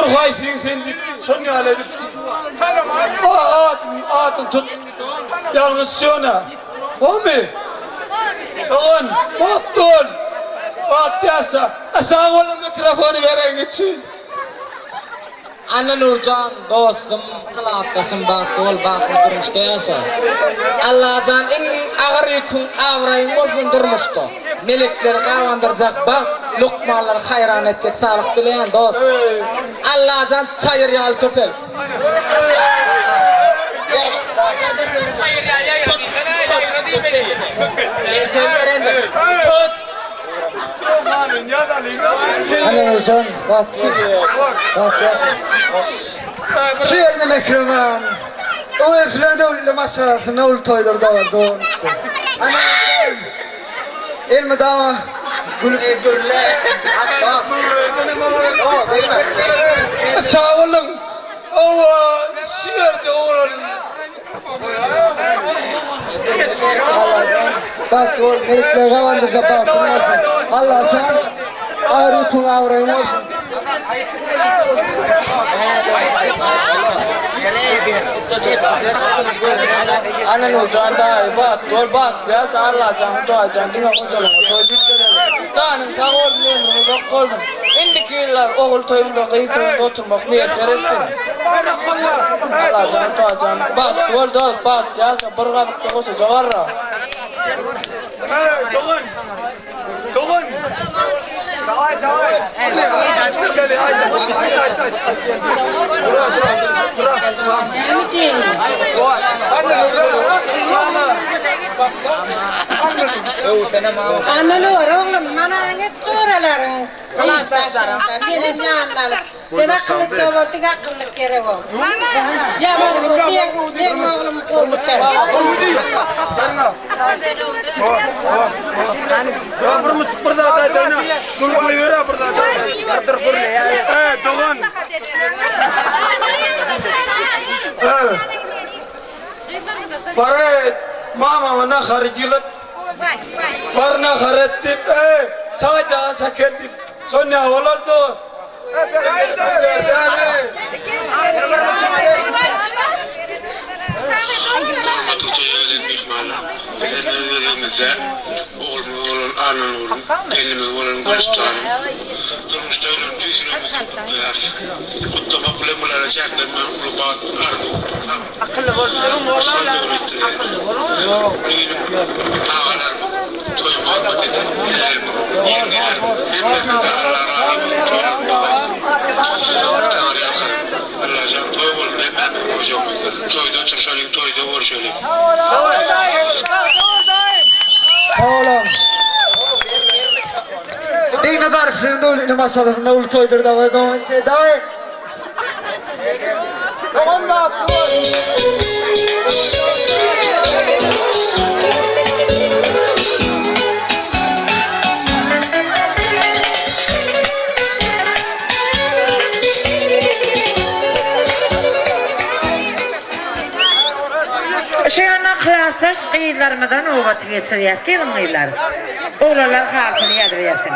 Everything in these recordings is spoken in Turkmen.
Bir haýsyň sen diýip, şon ýaly edip, adyny, adyny tut. Ýalňyş ýöne. Gowymy? Dogan, bagtly bol. Bagtly ýaşa. Sag boluň mikrofony bereniň üçin. Annanurjan dostum klasdaşym bagtly bol bagtly durmuşda ýaşa. Allajan iň agyr ýüküň abraýyň bolsun durmuşda. Melekleri gabandyrjak bagt, lukmanlary haýran etjek saglyk dileýän dost. Allajan çaýyr ýaly köpel. Annanurjan bagtly bagtly ýaşa. Şu ýerde mähriban Öwezbilen döwletli maşgalasynda uly toýlar dabara dowam etdi. Annanurjan elmydama gülüp Sag boluň. Owa, şu ýerde oglan. Allajan bagtly bol, melikler gabandyrja bagtyň bolsun. Allajan agyr ýüküň abraýyň bolsun. Annanurjan daýy bagtly bol, bagtly ýaşa Allajan Hudaýjan diňe hojalygyňa toý diýip bereli. Janyň sag bolsun, ömrüň uzak bolsun. Indiki ýyllar ogul toýuňda, gyz toýuňda oturmak miýesser etsin. Allajan Hudaýjan bagtly bol dost, bagtly ýaşa, bir gazykda goşaja garra. Dogan. Dogan. Annanur oglum, mana aňet soralaryň gyzdaşlaryňdan menem ýanyna alyp. Sen akylly bol, diňe akyllyk gerek oglum. Ýaman meň oglum gowy Dogan. Bar-eý, mamaňa nahar ýylyt. Bar nahar et diýip, eý, çaý-jaý çeker diýip, şo näme bolardy? Hormatly toýa gelen myhmanlar, biz hem öz gezegimizde oglumyz bolan Annanuryň, gelnimiz bolan Gülüstanyň durmuş toýlaryny tüýs ýüregimizden gutlaýarys. Gutlamak bilen bulara çäklenmän uly bagt, arzuw, saglyk, rysgal döwlet dileýäris. Düýnüň agalarymyz toýa hormat eden inilerimiz, ýeňňelerimiz hemmesine-de Alla razy bolsun, toýlar gutly bolsun. Taňryýalkasyn. Allajan toý bolsun hemmämiziň ojagymyzda. Toýda oturşalyň, toýda görşeliň. Sag boluň. Diňe Garşynyň döwletli maşgalasynda uly toýdur daway dowam etýär. Daway. Dogan bagtly bol. Şu ýanda klasdaş gyzlarymyza nobaty geçirýäs. Geliň gyzlar. Oglanlar halysyny ýazybersin.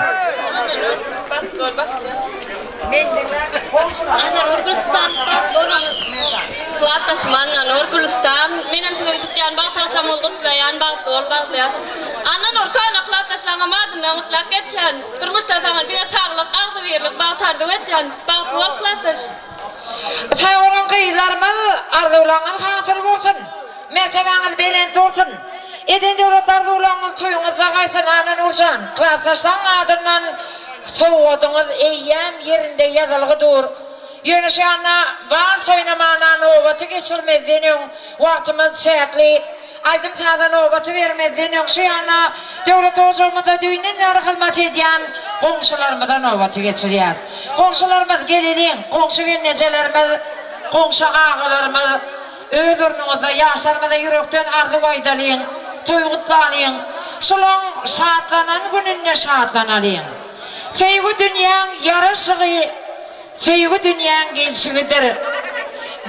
Annanur Gülüstan Klasdaşym Annanur Gülüstan Menem siziň tutýan bagt agşamyňyzy gutlaýan bagtly bol bagtly ýaşa Annanur köne klasdaşlaňam adyndan gutlap geçýän Durmuşda saňa diňe saglyk agzybirlik bagt arzuw etýän bagtly bol klasdaş. Sag boluň gyzlarymyz arzuwlaňyz hasyl bolsun mertebäňiz belent bolsun eden döwletli arzuwlaňyz toýuňyzda gaýsyn Annanurjan klasdaşlaň adyndan Sowgadyňyz eýýäm ýerinde ýazylgy dur. Ýöne şu ýanda wals oýnamana nobaty geçirmezden öň, wagtymyz çäkli, aýdym-saza nobaty bermezden öň şu ýanda döwlet ojagymyzda düýnden bäri hyzmat edýän goňşularymyza nobaty geçirýäs. Goňşularymyz geleliň, goňşy gelnejelerimiz, goňşy agalarymyz, Öz ornuňyzda ýaşlarymyza ýürekden arzuw aýdalyň, toý gutlalyň. Şulaň şatlanan gününde şatlanalyň. Söýgi dünýäň ýaraşygy, söýgi dünýäň gelşigidir.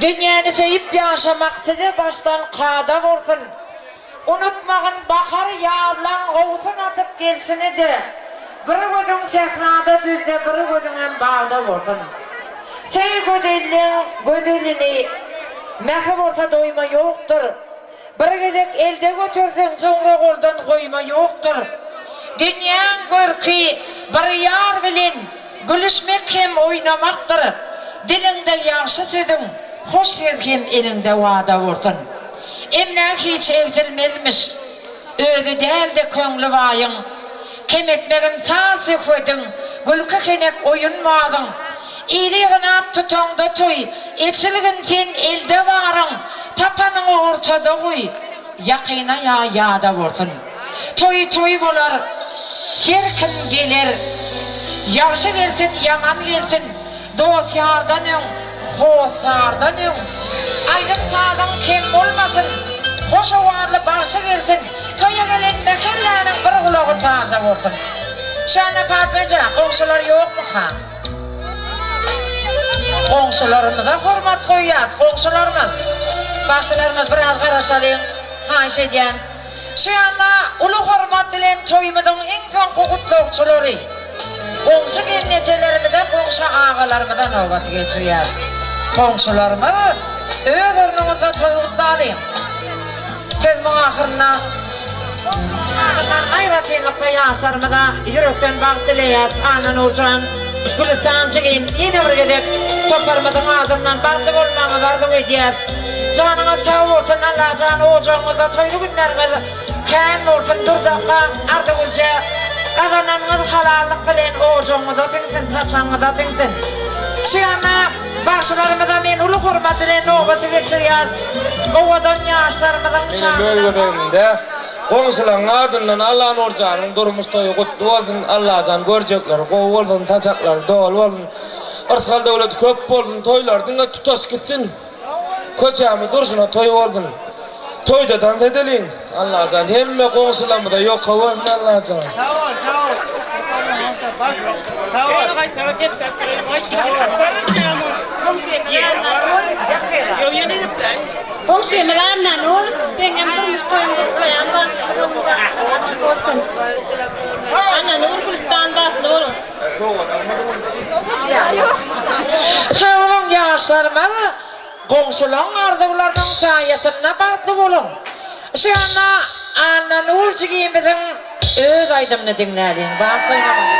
Dünýäni söýüp ýaşamak size başdan kada bolsun. Unutmagyn bahar ýazlaň owsun atyp gelşini-de, Bir gözüň sährada düzde bir gözüňem bagda bolsun. Söý gözelleň gözelini, Mähri bolsa doýma ýokdur. Bir gezek elde göterseň, soňra goldan goýma ýokdur. Dünýäň görki bir ýar bilen gülüşmek hem oýnamakdyr. Diliňde ýagşy sözüň, hoş söz hem eliňde wada bolsun. Emläk hiç egsilmezmiş. Özi däl-de köňli baýyň. Kem etmegin saz-söhbediň, Gülki-henek, oýun-bazyň. Ili ýygnap tutaňda toý, Eçilgin sen elde baryň, Tapanyňy ortada goý, Ýakyna ýa ýada bolsun. Toý toý bolar, her kim geler. Ýagşy gelsin, ýaman gelsin, Dost-ýardan öň, hossardan öň, Aýdym-sazyň kem bolmasyn, Hoş owazly bagşy gelsin, Toýa gelen mähelläniň bir gulagy sazda bolsun. Şanda Patma eje, goňşular ýokmuka? Goňşularymyza hormat goýýas, goňşularymyz. Bagşylarymyz biraz garaşalyň, haýyş edýän. Şu ýanda uly hormat bilen toýumyzyň iň soňky gutlagçylary, goňşy gelnejelerimize, goňşy agalarymyza nobaty geçirýäs. Goňşularymyz, öz ornuňyzda toý gutlalyň. Sözümiň ahyrynda goňşularyň aýratynlykda ýaşlarymyza ýürekden bagt dileýäs. Annanurjan, Gülüstan jigim, ýene bir gezek toparymyzyň adyndan bagtly bolmagyňyzy arzuw edýäs. Janyňyz sag bolsun Allajan ojagyňyzda toýly günleriňiz kän bolsun Durdakga Arzygülje gazananyňyz halallyk bilen ojagyňyza siňsin saçagyňyza siňsin. Şu ýanda bagşylarymyza men uly hormat bilen nobaty geçirýäs owadan ýaşlarymyzyň Menem öz şanyna. gezegimde goňşularyň adyndan Allanurjanyň durmuş toýy gutly bolsun Allajan görjekleri gowy bolsun saçaklary doly bolsun yrsgal döwleti köp bolsun toýlary diňe tutaş gitsin. Köçämiz durşuna toý bolsun. Toýda tans edeliň. Allajan hemme goňşularymyza ýoka bolsun Allajan. Goňşymyz Annanur, seňem durmuş toýuňy gutlaýan bagtly boluň bagtyň açyk bolsun. Annanur Gülüstan bagtly boluň. Sag boluň ýaşlarymyz goňşulaň arzuwlarynyň saýasynda bagtly boluň. Şu ýanda Annanur jigimiziň öz aýdymyny diňläliň bar saýlamaly.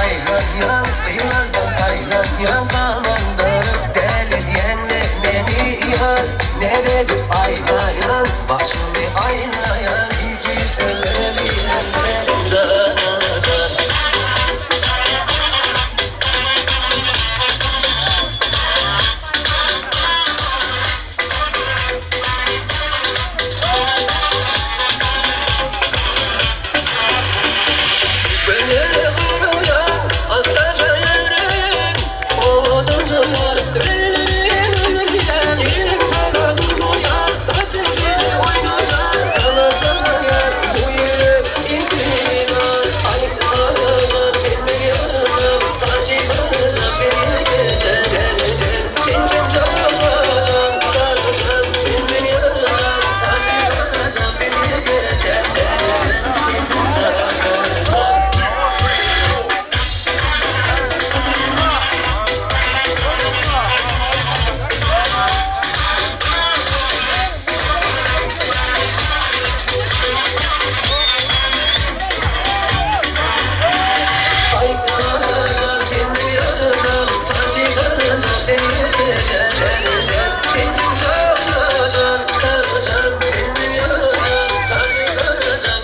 aýlanýan, Gyzlardan saýlanýan Galandyr däli diýende meni ýar Näz edip aýlaýan, başymy aýlaýan Süýji sözler bilen sen jana-jan. Günlere garaýan, assaja ýöreýän, owadan ýar, Ellerin öldürýän, eliň saga durmaýar, saz sesine oýnaýar, saňa sanaýar, bu ýürek intizar. Aý, sarajan, sen meni ýarajan, saçy sarajan, seni gije geleceň, sensiz janajan, sarajan, sen meni ýarajan, saçy sarajan,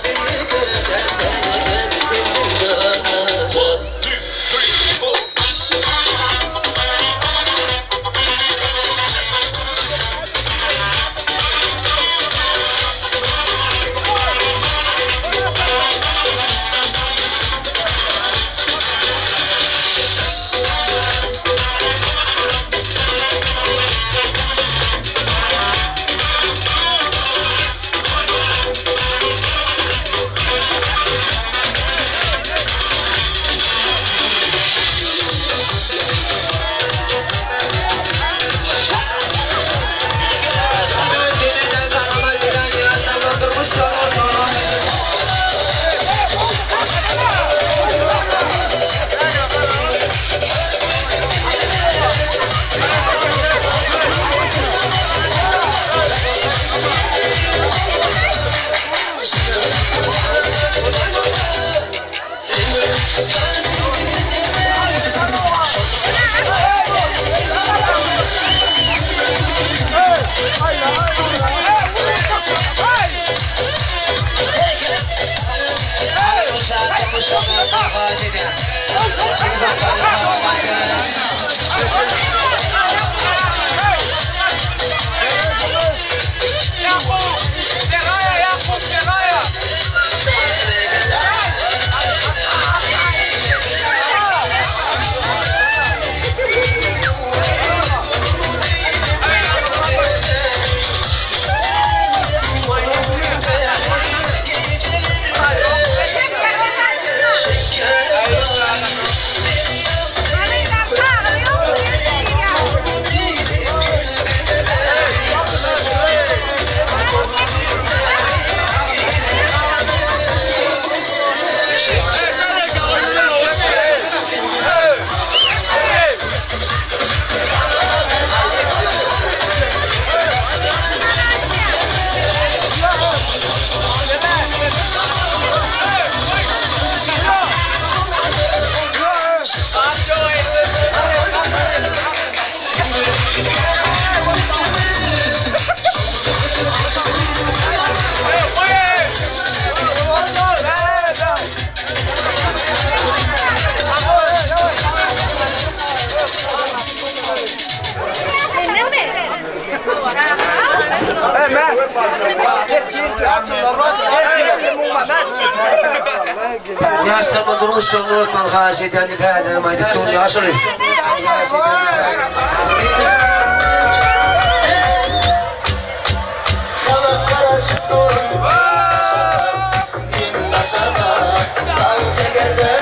seni gije geleceň, sensiz janajan. Ýaşlarymyň durmuş ýoluny unutmagy haýyş edýän diýip häzirem aýdyp durun ýaşuly. Saňa garaşyp durun, daň tekerden.